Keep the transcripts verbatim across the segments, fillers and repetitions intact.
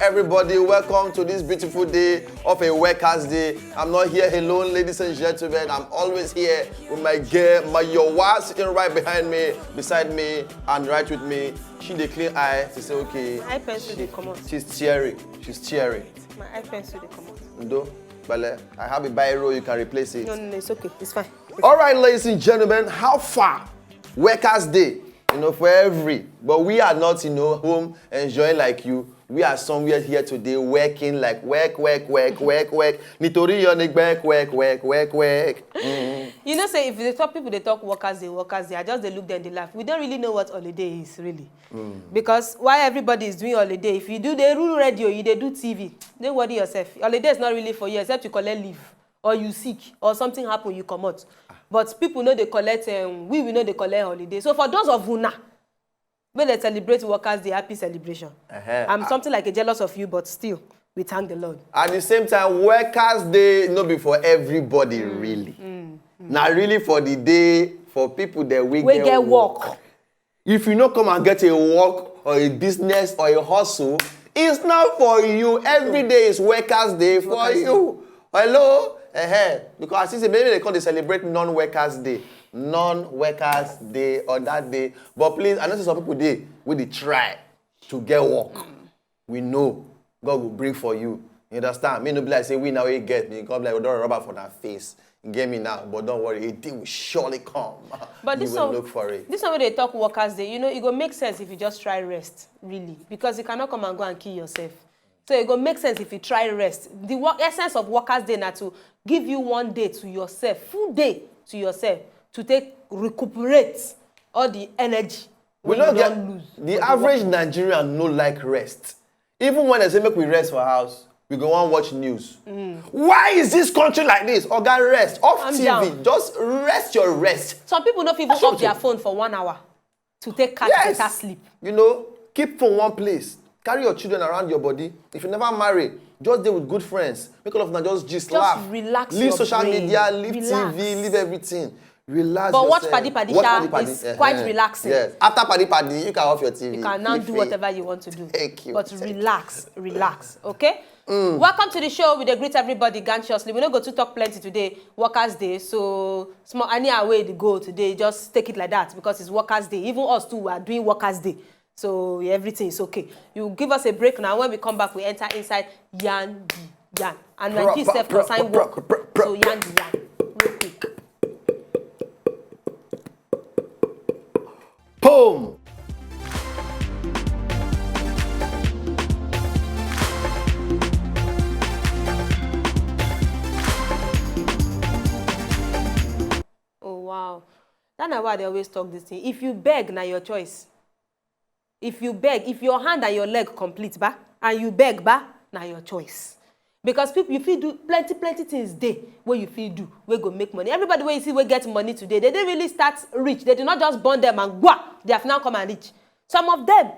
Everybody, welcome to this beautiful day of a workers' day. I'm not here alone, ladies and gentlemen. I'm always here with my girl, my Yowa, sitting right behind me, beside me, and right with me. She dey clean eye. She say, okay. My eye pencil dey comot. She's tearing. She's tearing. My eye pencil dey comot. Ndo, Bale, I have a biro. You can replace it. No, no, no, it's okay. It's fine. All right, ladies and gentlemen, how far? Workers' day, you know, for every. But we are not, you know, home enjoying like you. We are somewhere here today working like work, work, work, work, work. Nítorí yọ ni gbẹ́k, work, work, work, work. Mm. You know, say if the top people they talk workers' day, workers' day, I just they look there and they laugh. We don't really know what holiday is, really. Because why everybody is doing holiday? If you do the rule radio, you they do T V. Don't worry yourself. Holiday is not really for you except you collect leave or you sick or something happen, you come out. But people know they collect, um, we, we know they collect holiday. So for those of una, may they celebrate workers' day, happy celebration. Uh-huh. I'm something like a jealous of you, but still, we thank the Lord. At the same time, workers' day no be for everybody, really. Now, really for the day, for people that we, we get, get work. Work. If you no come and get a work or a business or a hustle, it's not for you. Every day is workers' day for you. Hello? Uh-huh. Because I see say maybe they come to celebrate non-workers' day. Non-workers' day on that day. But please, I know say some people dey wey dey try to get work. We know God will bring for you. You understand? Me no be like say we now we get me. God be like, we don't rubber for that face. You get me now, but don't worry, a day will surely come. But you this will one, look for it. This one wey they talk workers' day, you know, it go make sense if you just try rest, really, because you cannot come and go and kill yourself. So it go make sense if you try rest. The work, essence of workers' day na to give you one day to yourself, full day to yourself, to take recuperate all the energy wey you don lose. We no get, the average Nigerian no like rest. Even when they say make we rest for house, we go wan watch news. Why is this country like this? Oga, rest. Off T V. Calm down. Just rest your rest. Some people no fit even off their phone for one hour to take catch better sleep. Yes. You know, keep phone one place. Carry your children around your body. If you never marry, just dey with good friends. Make all of them just gist, laugh. Just relax your brain. Leave social media, leave T V, leave everything. Relax yourself. But watch Paddy Paddy sha, it's quite relaxing. Yes. After Paddy Paddy, you can off your T V. You can now do whatever you want to do. Thank you. But relax, relax, okay? Welcome to the show. We dey greet everybody gantiously. We no go too talk plenty today. Workers' day, so small, any way they go today, just take it like that because it's workers' day. Even us too, we are doing workers' day. So everything is okay. You give us a break now. When we come back, we enter inside Yan the Yan. And my kids self concern work. So Yan the Yan, real quick. Boom! Oh, wow. That's why they always talk this thing. If you beg, na your choice. If you beg, if your hand and your leg complete, ba, and you beg, ba, na your choice. Because people, you fit do plenty, plenty things dey wey you fit do, wey go make money. Everybody wey you see wey get money today, they didn't really start rich. They did not just born them and gwa, they have now come and rich. Some of them,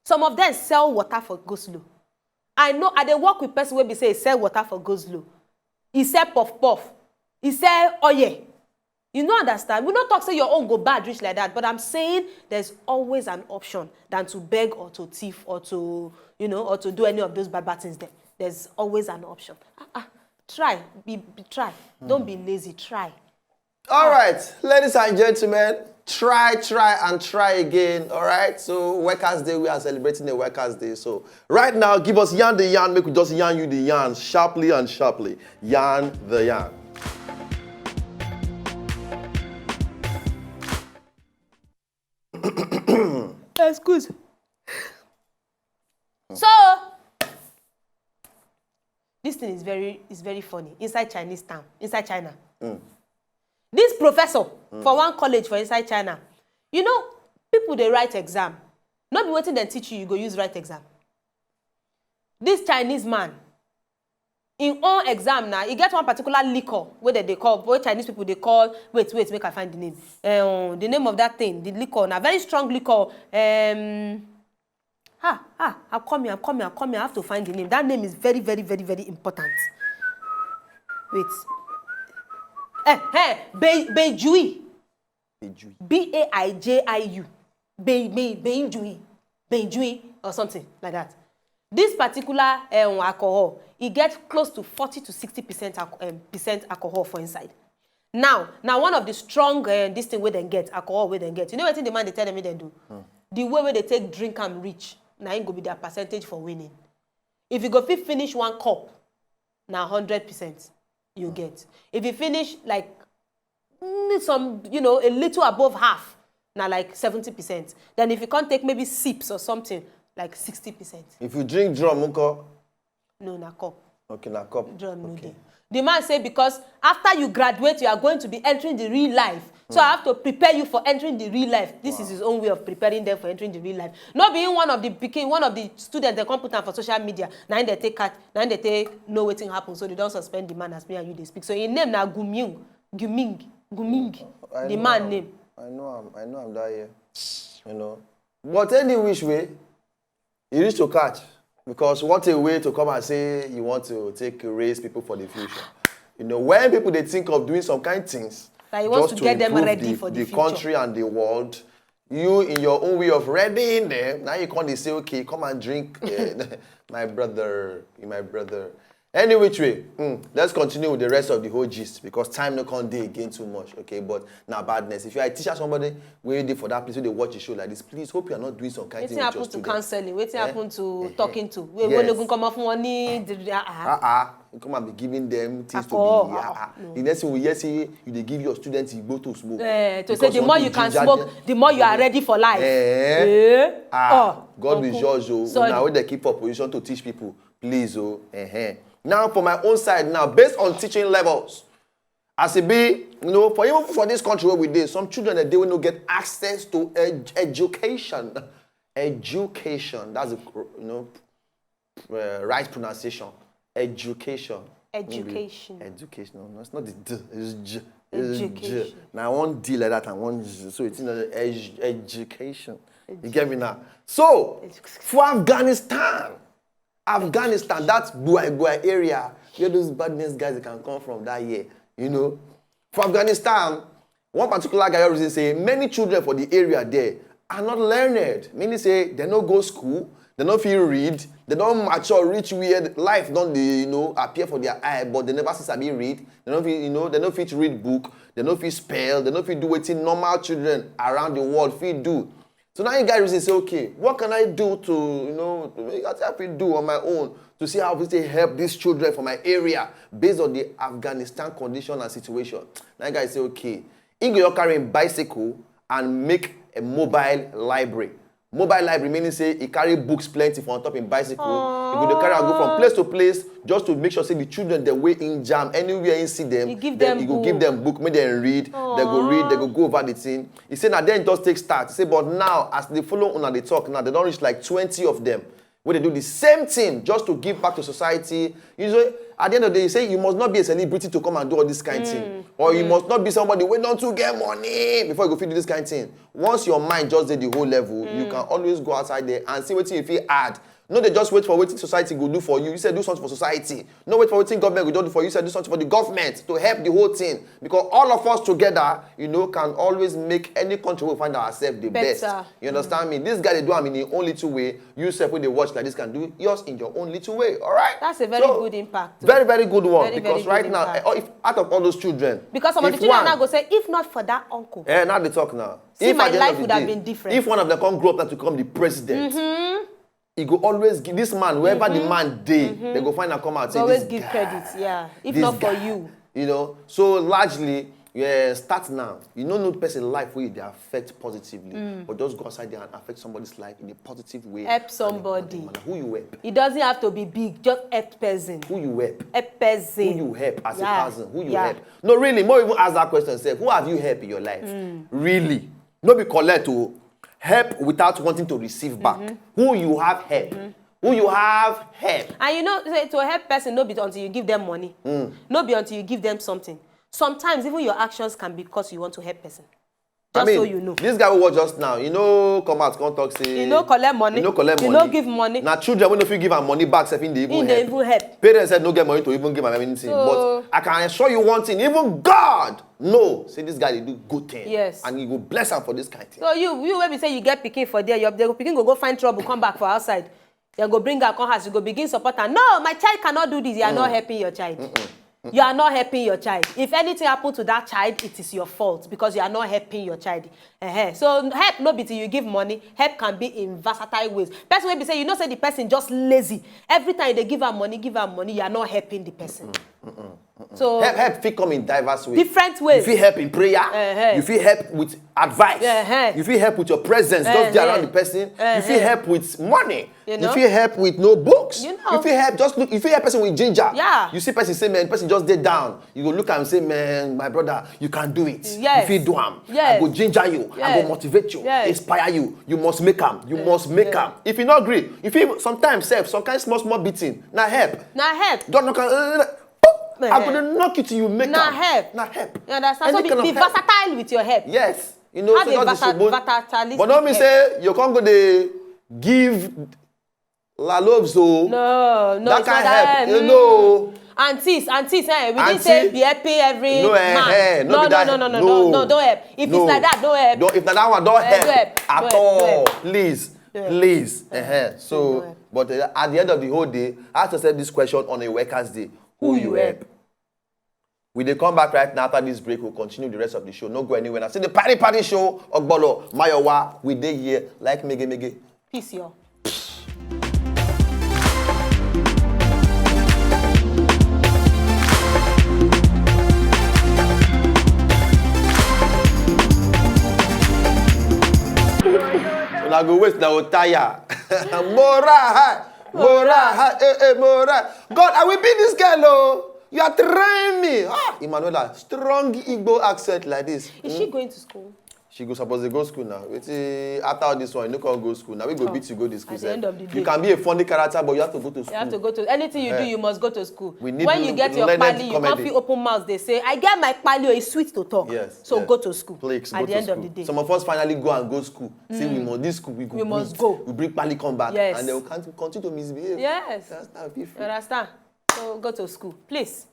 some of them sell water for go slow. I know, I dey work with person wey be say he sell water for go slow. He sell puff puff. He sell oil. You no understand? We no talk say your own go bad reach like that, but I'm saying there's always an option than to beg or to thief or to, you know, or to do any of those bad, bad things there. There's always an option. Ah, ah, try, be, be, try. Don't be lazy, try. All right, ladies and gentlemen, try, try, and try again. All right, so Workers' Day, we are celebrating the Workers' Day. So right now, give us Yan the Yan, make we just yan you the yan sharply and sharply. Yan the Yan. Excuse. So, this thing is very, is very funny. Inside Chinese town, inside China. This professor for one college for inside China, you know, people dey write exam. No be wetin dem teach you, you go use write exam. This Chinese man, in own exam na, e get one particular liquor wey dem dey call, wey Chinese people dey call, wait, wait, make I find the name. Um, the name of that thing, the liquor na very strong liquor. Um, ah, ah, I'm coming, I'm coming, I'm coming. I have to find the name. That name is very, very, very, very important. Wait. Eh, eh, Bei-, Beijui. Beijui. B A I J I U. Bei-, Bei-, Beijui. Beijui or something like that. This particular um, alcohol, e get close to forty to sixty percent alco- um, percent alcohol for inside. Now, now one of the strong uh, this thing wey dem get, alcohol wey dem get. You know wetin the man dey tell them make dem do? The way wey they take drink am reach, na im go be their percentage for winning. If you go fit finish one cup, na hundred percent you get. If you finish like mm, some, you know, a little above half, na like seventy percent. Then if you can't take maybe sips or something, like sixty percent. If you drink drum, nko? No, na cup. Okay, na cup. Drum no Okay. dey. The man say because after you graduate, you are going to be entering the real life. So I have to prepare you for entering the real life. This is his own way of preparing them for entering the real life. Not being one of the pikin, one of the students they come put am for social media. Na im they take catch, na im they take know wetin happen. So they don suspend the man as me and you dey speak. So him name na Guming, Guming, Guming. I The know man am. Name. I know am. I know am that year. You know. But any which way, e reach to catch, because what a way to come and say you want to take raise people for the future. You know, when people dey think of doing some kind things, That you want just to get them improve ready the, for the the future. Country and the world, you in your own way of readying them, now you come dey say, okay, come and drink, eh, my brother, my brother. Any which way, mm, let's continue with the rest of the whole gist because time no come dey again too much, okay? But na badness. If you are a teacher, somebody wey dey for that place, wey dey watch the show like this, please hope you are not doing some kind Wetin thing with your happen to students. Counseling? Wetin Eh? Happen to Eh, eh. Talking to? Wey Yes. Wey no go come off one need. Ah, ah. Ah ah, you come and be giving them things Alcohol, to be. Ah, Ah, ah, ah. No. The next thing we hear say you dey give your students igbo to smoke. Eh, to Because say the you more want you to can ginger smoke, them. The more you are ready for life. Eh. Eh? Ah, Oh, God will uncle. Judge o. Sorry. Now wey they keep for position to teach people, please o. Eh. Now for my own side now, based on teaching levels, as e be, you know, for even for this country where we dey, some children dey wey no get access to ed education. Education, that's the cr- you know uh, right pronunciation. Education. No be Education. Education. No, no, it's not the D. It's J. It's J. Education. Now one D like that and one J. So it's not edu- education. You get me now? So for Afghanistan, Afghanistan, that Guai Guai area where those badness guys can come from that year, you know, for Afghanistan, one particular guy reason say many children for the area there are not learned, meaning say they no go school, they no fit read, they don mature reach where life don dey, you know, appear for their eye, but they never still sabi read. They no fit, you know, they no fit read book, they no fit spell, they no fit do wetin normal children around the world fit do. So now you guys reason say, okay, what can I do to, you know, what I fit do on my own to see how we take help these children for my area based on the Afghanistan condition and situation. Now you guys say, okay, he go carry him bicycle and make a mobile library. Mobile library meaning say he carry books plenty for on top him bicycle. He go dey carry am go from place to place just to make sure say the children dem wey in jam anywhere he see them, He give then them he go give book. Them book, make them read. They go read, they go go over the thing. He say na then just take start. He say but now as they follow una dey talk now, they don reach like twenty of them wey dey do the same thing just to give back to society. You know, at the end of the day, you say you must not be a celebrity to come and do all this kind thing, or you must not be somebody wey don too get money before you go fit do this kind thing. Once your mind just dey the whole level, you can always go outside there and see wetin you fit add. No dey just wait for wetin society go do for you. You say do something for society. No wait for wetin government go just do for you. You say do something for the government to help the whole thing, because all of us together, you know, can always make any country we find ourselves the best. Better. You understand me? This guy dey do am in his own little way. You sef wey dey watch like this can do yours in your own little way. All right. That's a very So, good impact. Very, very good one. Very, Because very right good now, impact. eh, if out of all those children, Because some of if the children one, now go say, if not for that uncle, Eh, now they talk now. See, If my at the end life of would the have day, been different. If one of them come grow up now to become the president, he go always give this man, wherever the man dey, they go find and come out. Say, always "This give guy, credit. Yeah. If this not for guy." You. You know, so largely, yeah, start now. You no know person life wey dey affect positively, but just go outside there and affect somebody's life in a positive way. Help and a somebody. positive manner. Who you help? It doesn't have to be big. Just help person. Who you help? Help person. Who you help as Yeah. A person? Who you Yeah. Help? No, really, more even ask that question sef. Who have you helped in your life? Really? No be collect o. Help without wanting to receive back. Who you have help? Who you have help? And you know, say to help person, no be until you give them money. No be until you give them something. Sometimes even your actions can be because you want to help person. I Just mean, so you know. This guy we watch just now, you know, come out, come talk say You no collect money. You no collect You money. No give money. Now children wey no fit give am money back, sef, he dey even He help. Dey even help. Parents said no get money to even give am anything. So- But I can assure you one thing, even God know say this guy dey do good thing. Yes. And he go bless am for this kind thing. So you, you wey be say you get pikin for there, your the pikin go go find trouble, come back for outside. Dem go bring am come house, you go begin support am. No, my child cannot do this. You are not helping your child. You are not helping your child. If anything happen to that child, it is your fault because you are not helping your child. Ehen. So help no be till you give money. Help can be in versatile ways. Person wey be say you know say the person just lazy. Every time they give am money, give am money, you are not helping the person. So Help, help fit come in diverse ways. Different ways. You fit help in prayer. Uh-huh. You fit help with advice. Uh-huh. You fit help with your presence. Just be Uh-huh. around the person. You fit Uh-huh. help with money. You You, know? fit help with no books. You know? fit help just look. You fit help person with ginger. Yeah. You see person say, man, person just dey down. You go look and say, man, my brother, you can do it. Yes. You fit do am. Yes. I go ginger you. I Yes. go motivate you. Yes. Inspire you. You must make am. You must make Yeah. am. If you no agree, if you sometimes self, some kind small small beating, na help. Na help. Don't knock am. Uh, I go dey knock you till you make Na am. help. Na help. You understand? So Any be, kind of be help. Versatile with your help. Yes. You know, Have so a not the versa- showboat. Versatile. But no mean say you can't go dey give la love so. No, no, That it's kind not help. that. You Mm. know. Aunties, aunties, eh, we didn't Auntie? Say be helping every No, eh, man. eh, no no, be no, that. no, no, no, No. no, no, don't help. If No. It's like that, don't help. Don't, if na that one, don't Eh, help don't help. at Don't help. all. Don't help. Please, Yeah. please. Yeah. Uh-huh. So, Don't help. But uh, at the end of the whole day, I have to say this question on a worker's day: Who, Who you you help? help? We dey come back right now after this break. We'll continue the rest of the show. No go anywhere. Now see the party party show. Ogbolo, Mayowa, we dey here like mege mege. Peace, y'all. Una go wait, na go tire. Mora, ha, mora, ha, eh, eh, mora. God, I will be this girl, oh. You are training me. Ah, Emmanuela, strong Igbo accent like this. Is she going to school? She go suppose dey go school now. Wetin after all this one, you no come go school now. We go beat you go the school. At the Sef. End of the day. You can be a funny character, but you have to go to school. You have to go to anything you do. Eh. You must go to school. We need When you l- get your learned pali, you can't comedy. Feel open mouth. They say, "I get my pali." Oh, it's sweet to talk. Yes. So Yes. Go to school. Please, At go the to end of school. The day. Some of us finally go and go school. See, we must this school. We go. We must meet. Go. We bring pali come back. Yes. And then we can't continue to misbehave. Yes. That's not be You free. Understand? So go to school, please.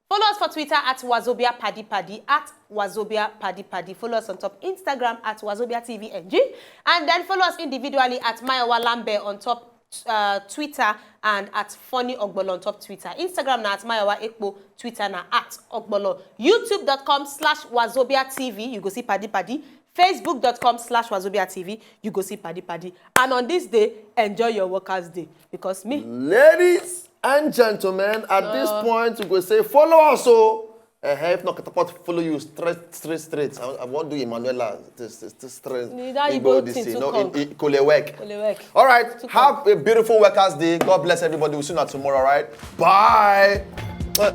Follow us for Twitter at Wazobia Paddy Paddy, at Wazobia Paddy Paddy. Follow us on top Instagram at Wazobia T V N G. And then follow us individually at Mayowa Lambe on top uh, Twitter and at Funny Ogbolo on top Twitter. Instagram na at Mayowa Ekpo, Twitter na at Ogbolo. YouTube dot com slash Wazobia T V. You go see Paddy Paddy. Facebook dot com slash Wazobia T V. You go see Paddy Paddy. And on this day, enjoy your workers' day. Because me, Ladies and gentlemen, at this Uh. point, we go say follow us. So, uh, if not, catapult follow you straight, straight, straight. I, I won't do Emmanuela. This, this, this straight. Need that Igbo Igbo this thing thing. to No, come. it, it, Kolewek. Kolewek. All right. To Have a beautiful workers' day. God bless everybody. We'll see you tomorrow. All right. Bye. Uh,